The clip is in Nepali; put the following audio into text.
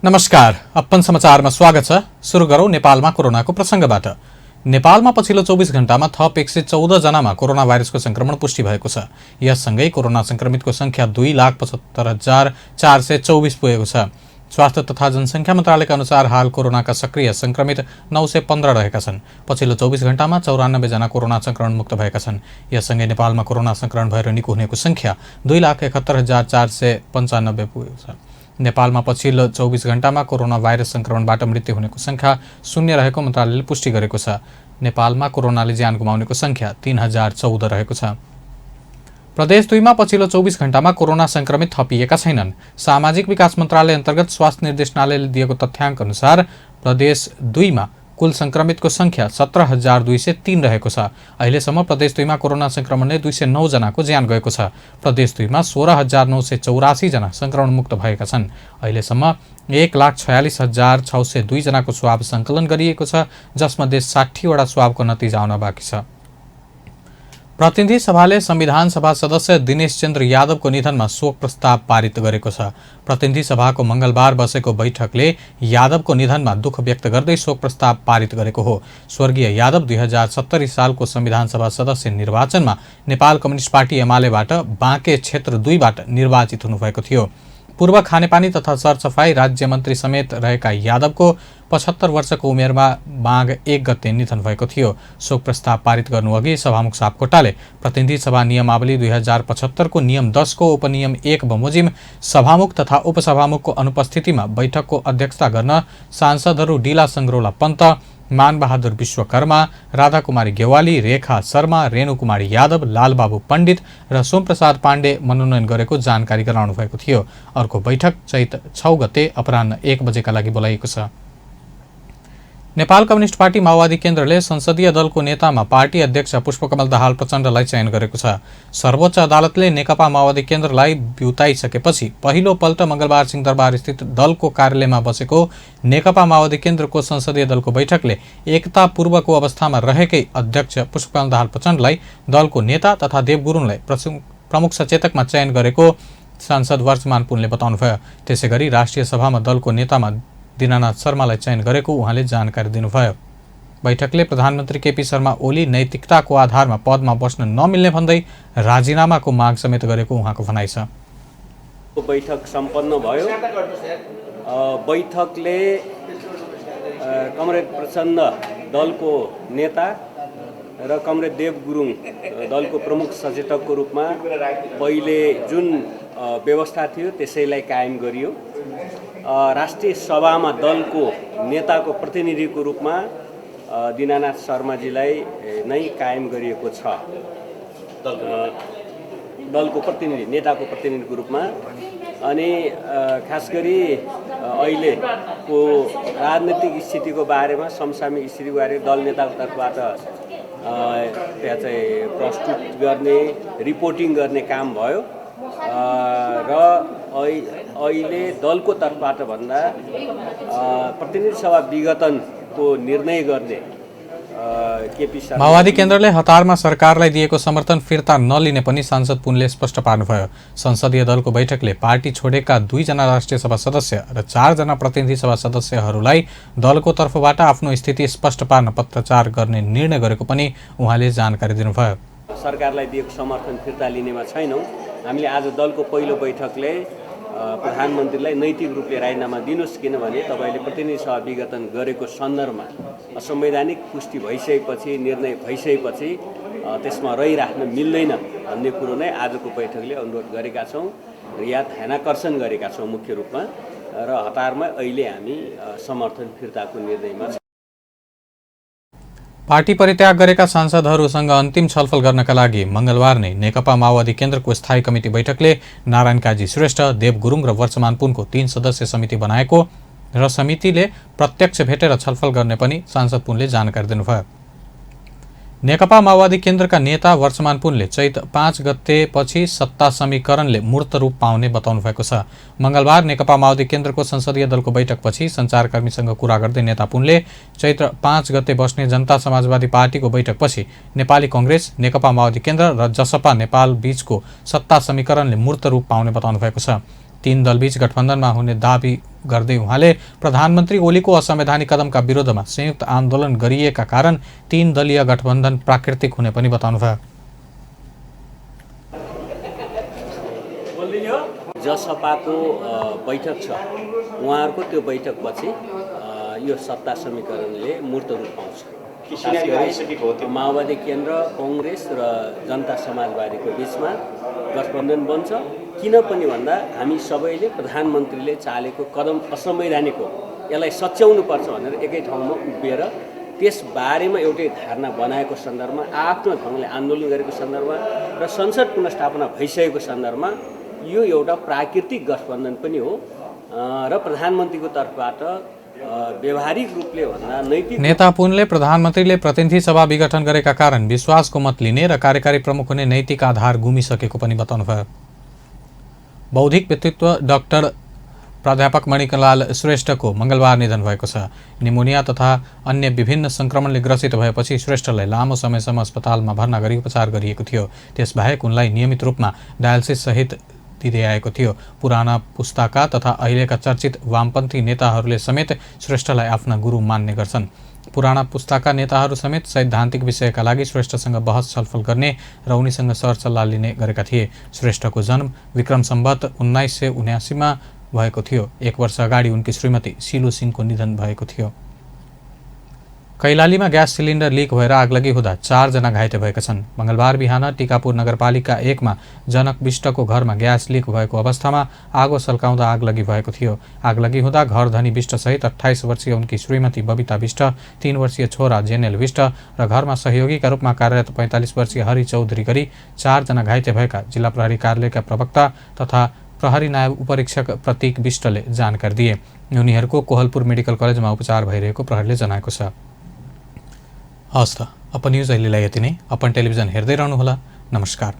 नमस्कार, अपन समाचारमा स्वागत छ। सुरु गरौं नेपालमा कोरोनाको प्रसंगबाट। नेपालमा पछिल्लो 24 घण्टामा थप 114 जनामा कोरोना भाइरसको संक्रमण पुष्टि भएको छ। यससँगै कोरोना संक्रमितको संख्या 2,75,424 पुगेको छ। स्वास्थ्य तथा जनसंख्या मन्त्रालयका अनुसार हाल कोरोनाका सक्रिय संक्रमित 915 रहेका छन्। पछिल्लो 24 घण्टामा 94 जना कोरोना संक्रमण मुक्त भएका छन्। यससँगै नेपालमा कोरोना संक्रमण भएर निको हुनेको संख्या 2,71,495 पुगेको छ। नेपालमा पछिल्लो 24 घण्टामा कोरोना भाइरस संक्रमणबाट मृत्यु हुनेको संख्या 0 रहेको मन्त्रालयले पुष्टि गरेको छ। नेपालमा कोरोनाले ज्यान गुमाउनेको संख्या 3014 रहेको छ। प्रदेश 2 मा पछिल्लो 24 घण्टामा कोरोना संक्रमित थपिएका छैनन्। सामाजिक विकास मन्त्रालय अन्तर्गत स्वास्थ्य निर्देशनालयले दिएको तथ्याङ्क अनुसार प्रदेश 2 मा कुल संक्रमितको संख्या 17,203 रहेको छ। अहिलेसम्म प्रदेश 2 मा कोरोना संक्रमणले 209 जनाको ज्यान गएको छ। प्रदेश 2 मा 16,984 जना संक्रमण मुक्त भएका छन्। अहिलेसम्म 1,46,602 जनाको स्वाब संकलन गरिएको छ, जसमध्ये 60 वटा स्वाबको नतिजा आउन बाँकी छ। प्रतिनिधि सभाले संविधान सभा सदस्य दिनेश चन्द्र यादवको निधनमा शोक प्रस्ताव पारित गरेको छ। प्रतिनिधि सभाको मंगलबार बसेको बैठकले यादवको निधनमा दुःख व्यक्त गर्दै शोक प्रस्ताव पारित गरेको हो। स्वर्गीय यादव 2070 सालको संविधान सभा सदस्य निर्वाचनमा नेपाल कम्युनिस्ट पार्टी एमालेबाट बाँके क्षेत्र 2 बाट निर्वाचित हुनुभएको थियो। पूर्व खानेपानी तथा सरसफाई राज्य मन्त्री समेत रहेका यादवको 75 वर्षको उमेरमा माघ 1 गते निधन भएको थियो। शोक प्रस्ताव पारित गर्नुअघि सभामुख सापकोटाले प्रतिनिधि सभा नियमावली 2075 को नियम 10 को उपनियम 1 बमोजिम सभामुख तथा उपसभामुखको अनुपस्थितिमा बैठकको अध्यक्षता गर्न सांसदहरू डिला सङ्ग्रोला पन्त, मानबहादुर विश्वकर्मा, राधाकुमारी गेवाली, रेखा शर्मा, रेणुकुमारी यादव, लालबाबु पण्डित र सोमप्रसाद पाण्डे मनोनयन गरेको जानकारी गराउनु भएको थियो। अर्को बैठक चैत 6 गते अपराह्न 1 बजेका लागि बोलाइएको छ। नेपाल कम्युनिस्ट पार्टी माओवादी केन्द्रले संसदीय दलको नेतामा पार्टी अध्यक्ष पुष्पकमल दाहाल प्रचण्डलाई चयन गरेको छ। सर्वोच्च अदालतले नेकपा माओवादी केन्द्रलाई बिउताइसकेपछि पहिलो पल्ट मंगलबार सिंहदरबार स्थित दलको कार्यालयमा बसेको नेकपा माओवादी केन्द्रको संसदीय दलको बैठकले एकता पूर्वको अवस्थामा रहेकै अध्यक्ष पुष्पकमल दाहाल प्रचण्डलाई दलको नेता तथा देव गुरुङलाई प्रमुख सचेतकमा चयन गरेको सांसद वर्चमान पुनले बताउनुभयो। त्यसैगरी राष्ट्रिय सभामा दलको नेतामा दीनानाथ शर्मालाई चयन गरेको उहाँले जानकारी दिनुभयो। बैठकले प्रधानमन्त्री केपी शर्मा ओली नैतिकताको आधारमा पदमा बस्न नमिल्ने भन्दै राजीनामाको माग समेत गरेको उहाँको भनाइ छ। बैठक सम्पन्न भयो। बैठकले कमरेड प्रचण्ड दलको नेता र कमरेड देव गुरुङ दलको प्रमुख सचेतकको रूपमा पहिले जुन व्यवस्था थियो त्यसैलाई कायम गरियो। राष्ट्रिय सभामा दलको नेताको प्रतिनिधिको रूपमा दीनानाथ शर्माजीलाई नै कायम गरिएको छ। दलको प्रतिनिधि नेताको प्रतिनिधिको रूपमा। अनि खास गरी अहिलेको राजनीतिक स्थितिको बारेमा समसामयिक स्थितिको बारेमा दल नेताको तर्फबाट त्यहाँ चाहिँ प्रस्तुत गर्ने रिपोर्टिङ गर्ने काम भयो र अहिले दलको तर्फबाट भन्दा प्रतिनिधि सभा विघटनको निर्णय गर्ने केपी शर्मा माओवादी केन्द्रले हतारमा सरकारलाई दिएको समर्थन फिर्ता नलिने पनि सांसद पुनले स्पष्ट पार्नुभयो। संसदीय दलको बैठकले पार्टी छोडेका 2 जना राष्ट्रिय सभा सदस्य र 4 जना प्रतिनिधि सभा सदस्यहरूलाई दलको तर्फबाट आफ्नो स्थिति स्पष्ट पार्न पत्रचार गर्ने निर्णय गरेको पनि उहाँले जानकारी दिनुभयो। सरकारलाई दिएको समर्थन फिर्ता लिनेमा छैनौँ। हामीले आज दलको पहिलो बैठकले प्रधानमन्त्रीलाई नैतिक रूपले राजीनामा दिनुहोस्, किनभने तपाईँले प्रतिनिधि सभा विघटन गरेको सन्दर्भमा असंवैधानिक पुष्टि भइसकेपछि निर्णय भइसकेपछि त्यसमा रहिराख्न मिल्दैन भन्ने कुरो नै आजको बैठकले अनुरोध गरेका छौँ र या ध्यानाकर्षण गरेका छौँ मुख्य रूपमा। र हतारमा अहिले हामी समर्थन फिर्ताको निर्णयमा छौँ। पार्टी परित्याग गरेका सांसदहरूसँग अन्तिम छलफल गर्नका लागि मंगलबार नै नेकपा माओवादी केन्द्रको स्थायी कमिटी बैठकले नारायण काजी श्रेष्ठ, देव गुरुङ र वर्चमान पुनको 3 सदस्य समिति बनाएको र समितिले प्रत्यक्ष भेटेर छलफल गर्ने पनि सांसद पुनले जानकारी दिनुभयो। नेकपा माओवादी केन्द्रका नेता वर्चमान पुनले चैत 5 गतेपछि सत्ता समीकरणले मूर्त रूप पाउने बताउनु भएको छ। मंगलबार नेकपा माओवादी केन्द्रको संसदीय दलको बैठकपछि सञ्चारकर्मीसँग कुरा गर्दै नेता पुनले चैत 5 गते बस्ने जनता समाजवादी पार्टीको बैठकपछि नेपाली कांग्रेस, नेकपा माओवादी केन्द्र र जसपा नेपाल बीचको सत्ता समीकरणले मूर्त रूप पाउने बताउनु भएको छ। तीन दलबीच गठबन्धनमा हुने दावी गर्दै उहाँले प्रधानमन्त्री ओलीको असंवैधानिक कदमका विरोधमा संयुक्त आन्दोलन गरिएका कारण तीन दलीय गठबन्धन प्राकृतिक हुने पनि बताउनुभयो। जसपाको बैठक छ, उहाँहरूको त्यो बैठकपछि यो सत्ता समीकरणले मूर्त रूप पाउँछ। माओवादी केन्द्र, कांग्रेस र जनता समाजवादीको बिचमा गठबन्धन बन्छ। किनभने भन्दा हामी सबैले प्रधानमन्त्रीले चालेको कदम असंवैधानिक हो, यसलाई सच्याउनुपर्छ भनेर एकै ठाउँमा उभिएर त्यस बारेमा एउटै धारणा बनाएको सन्दर्भमा, आफ्नो ढङ्गले आन्दोलन गरेको सन्दर्भमा र संसद पुनर्स्थापना भइसकेको सन्दर्भमा यो एउटा प्राकृतिक गठबन्धन पनि हो र प्रधानमन्त्रीको तर्फबाट व्यवहारिक रूपले भन्दा नैतिक नेता पुनले प्रधानमन्त्रीले प्रतिनिधि सभा विघटन गरेका कारण विश्वासको मत लिने र कार्यकारी प्रमुख हुने नैतिक आधार गुमिसकेको पनि बताउनुभयो। बौद्धिक व्यक्तित्व डाक्टर प्राध्यापक मणिकलाल श्रेष्ठको मंगलबार निधन भएको छ। निमोनिया तथा अन्य विभिन्न संक्रमणले ग्रसित भएपछि श्रेष्ठलाई लामो समयसम्म अस्पतालमा भर्ना गरी उपचार गरिएको थियो। त्यसबाहेक उनलाई नियमित रूपमा डायलिसिस सहित दिँदै आएको थियो। पुराना पुस्ताका तथा अहिलेका चर्चित वामपन्थी नेताहरूले समेत श्रेष्ठलाई आफ्ना गुरु मान्ने गर्छन्। पुराना पुस्ताका नेताहरू समेत सैद्धान्तिक विषयका लागि श्रेष्ठसँग बहस छलफल गर्ने र उनीसँग सरसल्लाह लिने गरेका थिए। श्रेष्ठको जन्म विक्रम सम्वत 1979 भएको थियो। एक वर्ष अगाडि उनकी श्रीमती सिलु सिंहको निधन भएको थियो। कैलालीमा ग्यास सिलिन्डर लिक भएर आगलगी हुँदा 4 जना घाइते भएका छन्। मंगलबार बिहान टिकापुर नगरपालिका 1 मा जनक विष्टको घरमा ग्यास लिक भएको अवस्थामा आगो सल्काउँदा आगलगी भएको थियो। आगलगी हुँदा घर धनी विष्टसहित 28 वर्षीय उनकी श्रीमती बबिता विष्ट, 3 वर्षीय छोरा जेनेल विष्ट र घरमा सहयोगीका रूपमा कार्यरत 45 वर्षीय हरि चौधरी गरी 4 जना घाइते भएका जिल्ला प्रहरी कार्यालयका प्रवक्ता तथा प्रहरी नायब उपरीक्षक प्रतीक विष्टले जानकारी दिए। उनीहरूको कोहलपुर मेडिकल कलेजमा उपचार भइरहेको प्रहरीले जनाएको छ। हस् त, अपन न्युज अहिलेलाई यति नै। अपन टेलिभिजन हेर्दै रहनुहोला। नमस्कार।